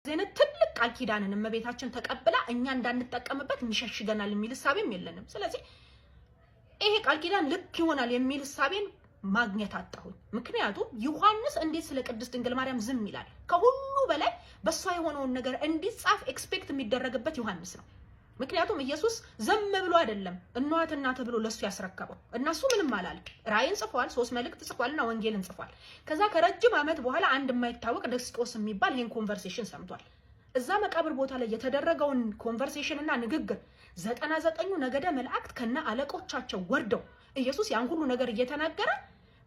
አይነት ትልቅ ቃል ኪዳንን እመቤታችን ተቀብላ እኛ እንዳንጠቀምበት ይሸሽገናል የሚል እሳቤም የለንም። ስለዚህ ይሄ ቃል ኪዳን ልክ ይሆናል የሚል እሳቤን ማግኘት አጣሁኝ። ምክንያቱም ዮሐንስ እንዴት ስለ ቅድስት ድንግል ማርያም ዝም ይላል? ከሁሉ በላይ በእሷ የሆነውን ነገር እንዲጻፍ expect የሚደረግበት ዮሐንስ ነው። ምክንያቱም ኢየሱስ ዝም ብሎ አይደለም እነኋት እናትህ ብሎ ለሱ ያስረከበው እና እሱ ምንም አላለም። ራእይን ጽፏል፣ 3 መልእክት ጽፏልና ወንጌልን ጽፏል። ከዛ ከረጅም ዓመት በኋላ አንድ የማይታወቅ ደስቆስ የሚባል ይሄን conversation ሰምቷል። እዛ መቃብር ቦታ ላይ የተደረገውን conversation እና ንግግር 99ኙ ነገደ መላእክት ከነ አለቆቻቸው ወርደው ኢየሱስ ያን ሁሉ ነገር እየተናገረ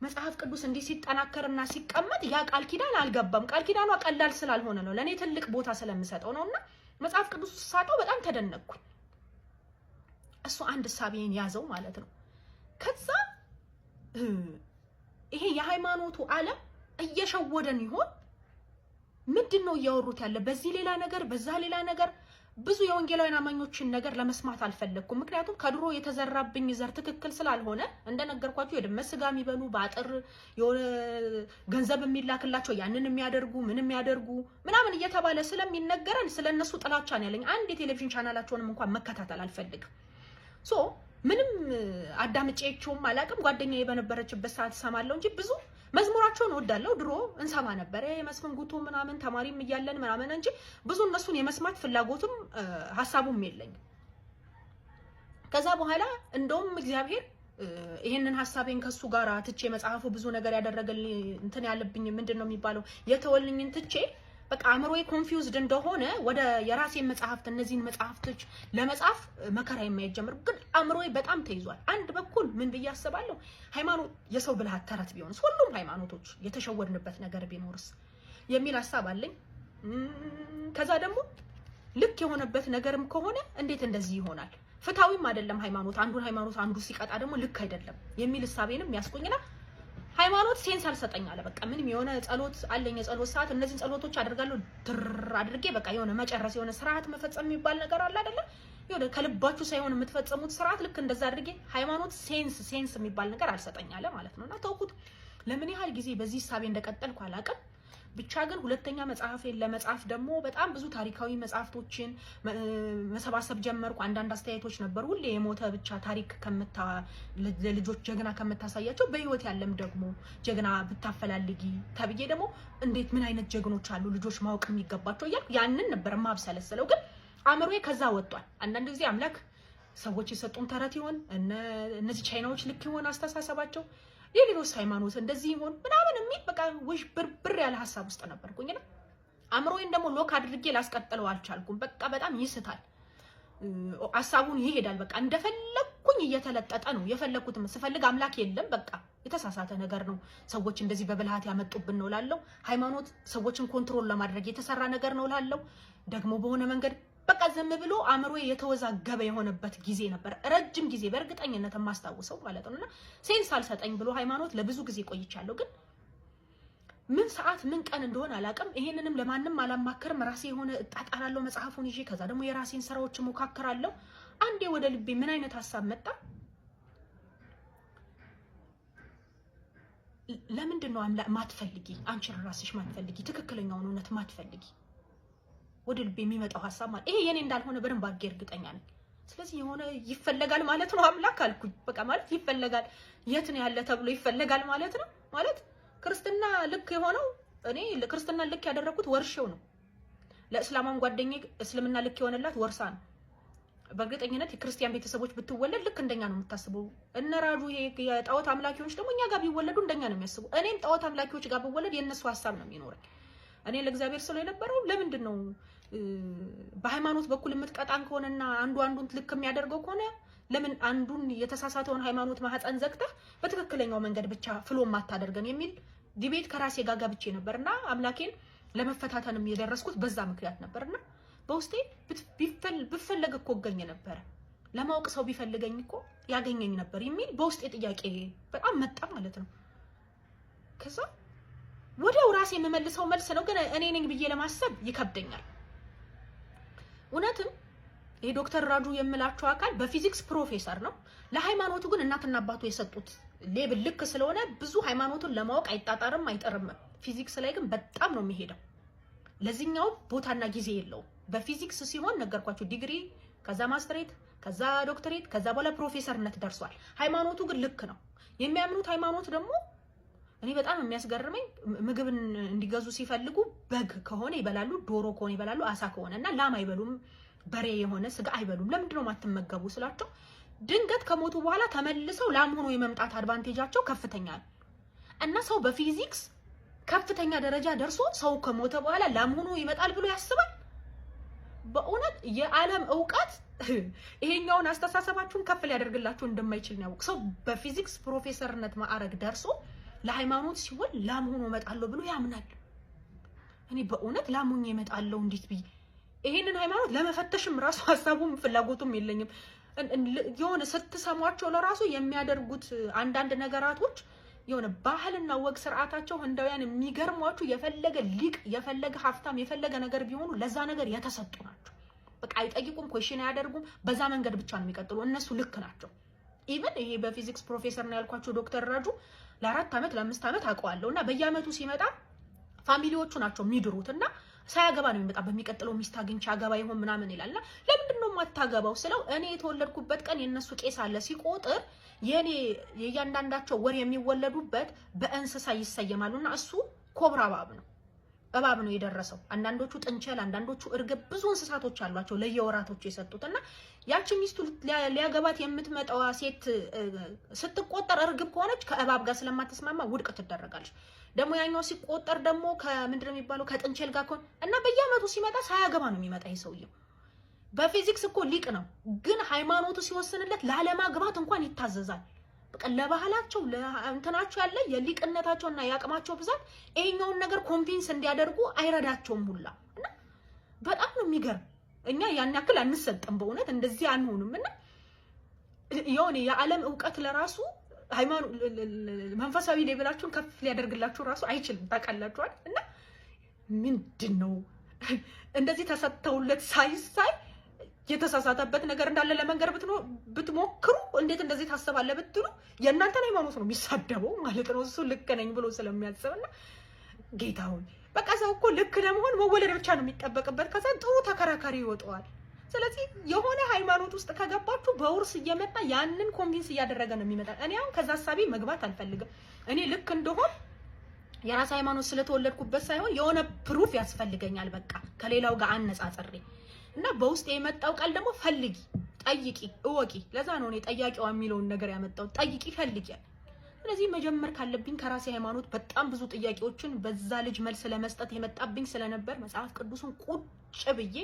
መጽሐፍ ቅዱስ እንዲህ ሲጠናከርና ሲቀመጥ ያ ቃል ኪዳን አልገባም። ቃል ኪዳኗ ቀላል ስላልሆነ ነው፣ ለእኔ ትልቅ ቦታ ስለምሰጠው ነውና መጽሐፍ ቅዱስ ሳጠው በጣም ተደነቅኩኝ። እሱ አንድ እሳቤን ያዘው ማለት ነው። ከዛ ይሄ የሃይማኖቱ ዓለም እየሸወደን ይሆን? ምንድን ነው እያወሩት ያለ? በዚህ ሌላ ነገር፣ በዛ ሌላ ነገር። ብዙ የወንጌላውያን አማኞችን ነገር ለመስማት አልፈለግኩም። ምክንያቱም ከድሮ የተዘራብኝ ዘር ትክክል ስላልሆነ እንደነገርኳቸው የድመት ስጋ የሚበሉ፣ በአጥር የሆነ ገንዘብ የሚላክላቸው ያንን የሚያደርጉ ምን የሚያደርጉ ምናምን እየተባለ ስለሚነገረን ስለነሱ ጥላቻ ነው ያለኝ። አንድ የቴሌቪዥን ቻናላቸውንም እንኳን መከታተል አልፈልግም። So ምንም አዳምጬቸውም አላውቅም። ጓደኛዬ በነበረችበት ሰዓት እሰማለሁ እንጂ ብዙ መዝሙራቸውን እወዳለሁ። ድሮ እንሰማ ነበረ የመስፍን ጉቱ ምናምን ተማሪም እያለን ምናምን እንጂ ብዙ እነሱን የመስማት ፍላጎትም ሀሳቡም የለኝም። ከዛ በኋላ እንደውም እግዚአብሔር ይሄንን ሀሳቤን ከሱ ጋር ትቼ መጽሐፉ ብዙ ነገር ያደረገልኝ እንትን ያለብኝ ምንድን ነው የሚባለው የተወልኝን ትቼ በቃ አእምሮዬ confused እንደሆነ ወደ የራሴን መጽሐፍት እነዚህን መጽሐፍቶች ለመጻፍ መከራ የማይጀምር ግን አእምሮዬ በጣም ተይዟል። አንድ በኩል ምን ብዬ አስባለሁ፣ ሃይማኖት የሰው ብልሃት ተረት ቢሆንስ፣ ሁሉም ሃይማኖቶች የተሸወድንበት ነገር ቢኖርስ የሚል ሀሳብ አለኝ። ከዛ ደግሞ ልክ የሆነበት ነገርም ከሆነ እንዴት እንደዚህ ይሆናል? ፍትሃዊም አይደለም ሃይማኖት። አንዱን ሃይማኖት አንዱ ሲቀጣ ደግሞ ልክ አይደለም የሚል እሳቤንም ያስቆኝና ሃይማኖት sense አልሰጠኝ አለ። በቃ ምንም የሆነ ጸሎት አለኝ፣ የጸሎት ሰዓት እነዚህን ጸሎቶች አደርጋለሁ ድር አድርጌ በቃ የሆነ መጨረስ የሆነ ስርዓት መፈጸም የሚባል ነገር አለ አይደለ? የሆነ ከልባችሁ ሳይሆን የምትፈጸሙት ስርዓት ልክ እንደዛ አድርጌ ሃይማኖት sense የሚባል ነገር አልሰጠኝ አለ ማለት ነው። እና ተውኩት። ለምን ያህል ጊዜ በዚህ እሳቤ እንደቀጠልኩ አላውቅም። ብቻ ግን ሁለተኛ መጽሐፌን ለመጻፍ ደግሞ በጣም ብዙ ታሪካዊ መጽሐፍቶችን መሰባሰብ ጀመርኩ። አንዳንድ አስተያየቶች ነበሩ። ሁሌ የሞተ ብቻ ታሪክ ለልጆች ጀግና ከምታሳያቸው በህይወት ያለም ደግሞ ጀግና ብታፈላልጊ ተብዬ ደግሞ እንዴት ምን አይነት ጀግኖች አሉ ልጆች ማወቅ የሚገባቸው እያልኩ ያንን ነበር ማብሰለስለው። ግን አእምሮዬ ከዛ ወጥቷል። አንዳንድ ጊዜ አምላክ ሰዎች የሰጡን ተረት ይሆን፣ እነዚህ ቻይናዎች ልክ ይሆን አስተሳሰባቸው፣ የሌሎች ሃይማኖት እንደዚህ ይሆን ምናምን የሚል በቃ ውሽ ብርብር ያለ ሀሳብ ውስጥ ነበርኩኝና አእምሮዬን ደግሞ lock አድርጌ ላስቀጥለው አልቻልኩም። በቃ በጣም ይስታል፣ ሀሳቡን ይሄዳል። በቃ እንደፈለግኩኝ እየተለጠጠ ነው። የፈለግኩትም ስፈልግ አምላክ የለም፣ በቃ የተሳሳተ ነገር ነው፣ ሰዎች እንደዚህ በብልሃት ያመጡብን ነው ላለው፣ ሃይማኖት ሰዎችን control ለማድረግ የተሰራ ነገር ነው ላለው፣ ደግሞ በሆነ መንገድ በቃ ዝም ብሎ አእምሮዬ የተወዛገበ የሆነበት ጊዜ ነበር። ረጅም ጊዜ በእርግጠኝነት የማስታውሰው ማለት ነው። እና sense አልሰጠኝ ብሎ ሃይማኖት ለብዙ ጊዜ ቆይቻለሁ። ግን ምን ሰዓት ምን ቀን እንደሆነ አላውቅም። ይሄንንም ለማንም አላማከርም። ራሴ የሆነ እጣጣራለሁ መጽሐፉን ይዤ፣ ከዛ ደግሞ የራሴን ስራዎች እሞካከራለሁ። አንዴ ወደ ልቤ ምን አይነት ሀሳብ መጣ? ለምንድን ነው ማትፈልጊ? አንቺን ራስሽ ማትፈልጊ፣ ትክክለኛውን እውነት ማትፈልጊ? ወደ ልቤ የሚመጣው ሀሳብ ማለት ይሄ የኔ እንዳልሆነ በደንብ አድርጌ እርግጠኛ ነኝ። ስለዚህ የሆነ ይፈለጋል ማለት ነው አምላክ አልኩኝ። በቃ ማለት ይፈለጋል፣ የት ነው ያለ ተብሎ ይፈለጋል ማለት ነው። ማለት ክርስትና ልክ የሆነው እኔ ክርስትና ልክ ያደረኩት ወርሼው ነው። ለእስላማም ጓደኛዬ እስልምና ልክ የሆነላት ወርሳ ነው። በእርግጠኝነት የክርስቲያን ቤተሰቦች ብትወለድ ልክ እንደኛ ነው የምታስበው። እነ ራጁ ይሄ የጣዖት አምላኪዎች ደግሞ እኛ ጋር ቢወለዱ እንደኛ ነው የሚያስቡ። እኔም ጣዖት አምላኪዎች ጋር ብወለድ የእነሱ ሀሳብ ነው የሚኖረኝ። እኔ ለእግዚአብሔር ስለው የነበረው ለምንድን ነው በሃይማኖት በኩል የምትቀጣን ከሆነና አንዱ አንዱን ልክ የሚያደርገው ከሆነ ለምን አንዱን የተሳሳተውን ሃይማኖት ማህፀን ዘግተህ በትክክለኛው መንገድ ብቻ flow ማታደርገን የሚል debate ከራሴ ጋር ገብቼ ነበርና አምላኬን ለመፈታተንም የደረስኩት በዛ ምክንያት ነበርና በውስጤ ብፈለግ እኮ እገኝ ነበረ፣ ለማወቅ ሰው ቢፈልገኝ እኮ ያገኘኝ ነበር የሚል በውስጤ ጥያቄ በጣም መጣ ማለት ነው። ከዛ ወዲያው ራሴ የምመልሰው መልስ ነው፣ ግን እኔ ነኝ ብዬ ለማሰብ ይከብደኛል። እውነትም ይሄ ዶክተር ራጁ የምላቸው አካል በፊዚክስ ፕሮፌሰር ነው። ለሃይማኖቱ ግን እናትና አባቱ የሰጡት label ልክ ስለሆነ ብዙ ሃይማኖቱን ለማወቅ አይጣጣርም፣ አይጠርም። ፊዚክስ ላይ ግን በጣም ነው የሚሄደው። ለዚህኛው ቦታና ጊዜ የለውም። በፊዚክስ ሲሆን ነገርኳችሁ፣ ዲግሪ፣ ከዛ ማስትሬት፣ ከዛ ዶክትሬት፣ ከዛ በኋላ ፕሮፌሰርነት ደርሷል። ሃይማኖቱ ግን ልክ ነው። የሚያምኑት ሃይማኖት ደግሞ እኔ በጣም የሚያስገርመኝ ምግብን እንዲገዙ ሲፈልጉ በግ ከሆነ ይበላሉ፣ ዶሮ ከሆነ ይበላሉ፣ አሳ ከሆነ እና ላም አይበሉም፣ በሬ የሆነ ስጋ አይበሉም። ለምንድን ነው የማትመገቡ ስላቸው ድንገት ከሞቱ በኋላ ተመልሰው ላም ሆኖ የመምጣት advantage ኣቸው ከፍተኛ ነው። እና ሰው በፊዚክስ ከፍተኛ ደረጃ ደርሶ ሰው ከሞተ በኋላ ላም ሆኖ ይመጣል ብሎ ያስባል? በእውነት የዓለም እውቀት ይሄኛውን አስተሳሰባችሁን ከፍ ሊያደርግላችሁ እንደማይችል ነው ያወቅ። ሰው በፊዚክስ ፕሮፌሰርነት ማዕረግ ደርሶ ለሃይማኖት ሲሆን ላም ሆኖ እመጣለሁ ብሎ ያምናል። እኔ በእውነት ላም ሆኜ እመጣለሁ እንዴት ብዬ ይሄንን ሃይማኖት ለመፈተሽም ራሱ ሀሳቡም ፍላጎቱም የለኝም። የሆነ ስትሰሟቸው ለራሱ የሚያደርጉት አንዳንድ ነገራቶች የሆነ ባህልና ወግ ስርዓታቸው ህንዳውያን የሚገርሟችሁ፣ የፈለገ ሊቅ፣ የፈለገ ሀብታም፣ የፈለገ ነገር ቢሆኑ ለዛ ነገር የተሰጡ ናቸው። በቃ አይጠይቁም፣ question አያደርጉም። በዛ መንገድ ብቻ ነው የሚቀጥሉ። እነሱ ልክ ናቸው። Even ይሄ በፊዚክስ ፕሮፌሰር ነው ያልኳቸው ዶክተር ራጁ ለ4 ዓመት ለ5 ዓመት አውቀዋለሁ እና በየአመቱ ሲመጣ family ዎቹ ናቸው የሚድሩት እና ሳያገባ ነው የሚመጣ። በሚቀጥለው ሚስት አግኝቼ አገባ ይሆን ምናምን ይላልና ለምንድን ነው የማታገባው ስለው እኔ የተወለድኩበት ቀን የእነሱ ቄስ አለ ሲቆጥር የኔ የእያንዳንዳቸው ወር የሚወለዱበት በእንስሳ ይሰየማሉና እሱ ኮብራ እባብ ነው እባብ ነው የደረሰው። አንዳንዶቹ ጥንቸል፣ አንዳንዶቹ እርግብ፣ ብዙ እንስሳቶች አሏቸው ለየወራቶቹ የሰጡት እና ያቺ ሚስቱ ሊያገባት የምትመጣዋ ሴት ስትቆጠር እርግብ ከሆነች ከእባብ ጋር ስለማትስማማ ውድቅ ትደረጋለች። ደግሞ ያኛው ሲቆጠር ደግሞ ከምንድን ነው የሚባለው ከጥንቸል ጋር ከሆነ እና በየአመቱ ሲመጣ ሳያገባ ነው የሚመጣ ይሄ ሰውዬው። በፊዚክስ እኮ ሊቅ ነው፣ ግን ሃይማኖቱ ሲወስንለት ላለማግባት እንኳን ይታዘዛል። በቃ ለባህላቸው ለእንትናቸው ያለ የሊቅነታቸውና የአቅማቸው ብዛት ይሄኛውን ነገር convince እንዲያደርጉ አይረዳቸውም ሁላ እና በጣም ነው የሚገርም። እኛ ያን ያክል አንሰጥም፣ በእውነት እንደዚህ አንሆንም። እና የሆነ የዓለም እውቀት ለራሱ ሃይማኖት መንፈሳዊ level ኣችሁን ከፍ ሊያደርግላችሁ ራሱ አይችልም። ታውቃላችኋል። እና ምንድን ነው እንደዚህ ተሰጥተውለት ሳይሳይ የተሳሳተበት ነገር እንዳለ ለመንገር ብትሞክሩ እንዴት እንደዚህ ታስባለህ ብትሉ የእናንተን ሃይማኖት ነው የሚሳደበው ማለት ነው። እሱ ልክ ነኝ ብሎ ስለሚያስብና ጌታ ሆይ በቃ ሰው እኮ ልክ ለመሆን መወለድ ብቻ ነው የሚጠበቅበት። ከዛ ጥሩ ተከራካሪ ይወጣዋል። ስለዚህ የሆነ ሃይማኖት ውስጥ ከገባችሁ በውርስ እየመጣ ያንን convince እያደረገ ነው የሚመጣ። እኔ አሁን ከዛ ሀሳቤ መግባት አልፈልግም። እኔ ልክ እንደሆን የራስ ሃይማኖት ስለተወለድኩበት ሳይሆን የሆነ proof ያስፈልገኛል። በቃ ከሌላው ጋር አነጻጽሬ እና በውስጥ የመጣው ቃል ደግሞ ፈልጊ፣ ጠይቂ፣ እወቂ። ለዛ ነው እኔ ጠያቂዋ የሚለውን ነገር ያመጣው። ጠይቂ፣ ፈልጊ። ስለዚህ መጀመር ካለብኝ ከራሴ ሃይማኖት በጣም ብዙ ጥያቄዎችን በዛ ልጅ መልስ ለመስጠት የመጣብኝ ስለነበር መጽሐፍ ቅዱሱን ቁጭ ብዬ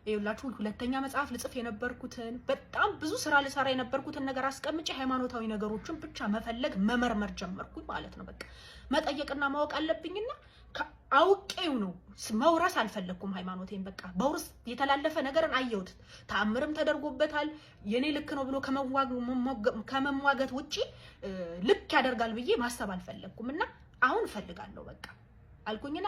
ይኸውላችሁ ሁለተኛ መጽሐፍ ልጽፍ የነበርኩትን በጣም ብዙ ስራ ልሰራ የነበርኩትን ነገር አስቀምጬ ሃይማኖታዊ ነገሮችን ብቻ መፈለግ መመርመር ጀመርኩኝ ማለት ነው። በቃ መጠየቅና ማወቅ አለብኝና አውቄው ነው መውረስ አልፈለግኩም ሃይማኖቴን። በቃ በውርስ የተላለፈ ነገርን አየሁት፣ ተአምርም ተደርጎበታል። የኔ ልክ ነው ብሎ ከመሟገት ውጪ ልክ ያደርጋል ብዬ ማሰብ አልፈለግኩም እና አሁን እፈልጋለሁ በቃ አልኩኝና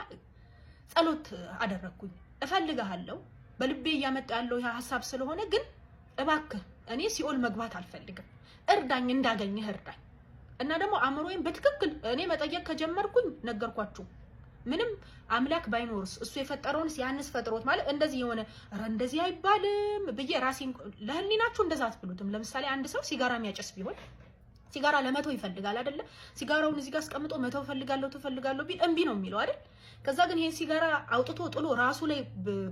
ጸሎት አደረግኩኝ። እፈልግሃለሁ በልቤ እያመጣ ያለው ሀሳብ ስለሆነ ግን እባክህ እኔ ሲኦል መግባት አልፈልግም፣ እርዳኝ፣ እንዳገኘህ እርዳኝ። እና ደግሞ አእምሮዬን በትክክል እኔ መጠየቅ ከጀመርኩኝ ነገርኳችሁ፣ ምንም አምላክ ባይኖርስ እሱ የፈጠረውንስ ያንስ ፈጥሮት ማለት እንደዚህ የሆነ ኧረ እንደዚህ አይባልም ብዬ ራሴን ለህሊናችሁ እንደዛ አትብሉትም። ለምሳሌ አንድ ሰው ሲጋራ የሚያጨስ ቢሆን ሲጋራ ለመተው ይፈልጋል አይደለ? ሲጋራውን እዚህ ጋር አስቀምጦ መተው እፈልጋለሁ ትፈልጋለሁ ቢል እምቢ ነው የሚለው አይደል? ከዛ ግን ይሄን ሲጋራ አውጥቶ ጥሎ ራሱ ላይ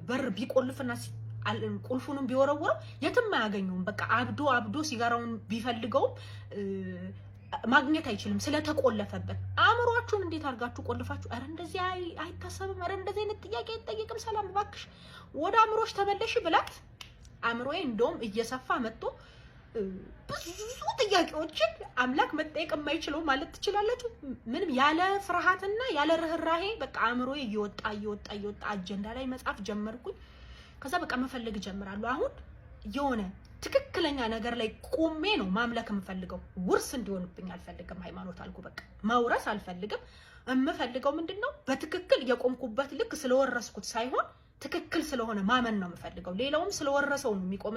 በር ቢቆልፍና ቁልፉንም ቢወረውረው የትም አያገኘውም። በቃ አብዶ አብዶ ሲጋራውን ቢፈልገውም ማግኘት አይችልም ስለተቆለፈበት። አእምሯችሁን እንዴት አድርጋችሁ ቆልፋችሁ፣ ኧረ እንደዚህ አይታሰብም፣ ኧረ እንደዚህ አይነት ጥያቄ አይጠየቅም፣ ሰላም እባክሽ ወደ አእምሮሽ ተመለሽ ብላት፣ አእምሮዬ እንደውም እየሰፋ መጥቶ ብዙ ጥያቄዎችን አምላክ መጠየቅ የማይችለው ማለት ትችላላችሁ። ምንም ያለ ፍርሃትና ያለ ርህራሄ በቃ አእምሮዬ እየወጣ እየወጣ እየወጣ አጀንዳ ላይ መጻፍ ጀመርኩኝ። ከዛ በቃ መፈለግ እጀምራለሁ። አሁን የሆነ ትክክለኛ ነገር ላይ ቆሜ ነው ማምለክ የምፈልገው። ውርስ እንዲሆንብኝ አልፈልግም። ሃይማኖት አልኩ በቃ መውረስ አልፈልግም። የምፈልገው ምንድን ነው? በትክክል የቆምኩበት ልክ ስለወረስኩት ሳይሆን ትክክል ስለሆነ ማመን ነው የምፈልገው። ሌላውም ስለወረሰው ነው የሚቆም።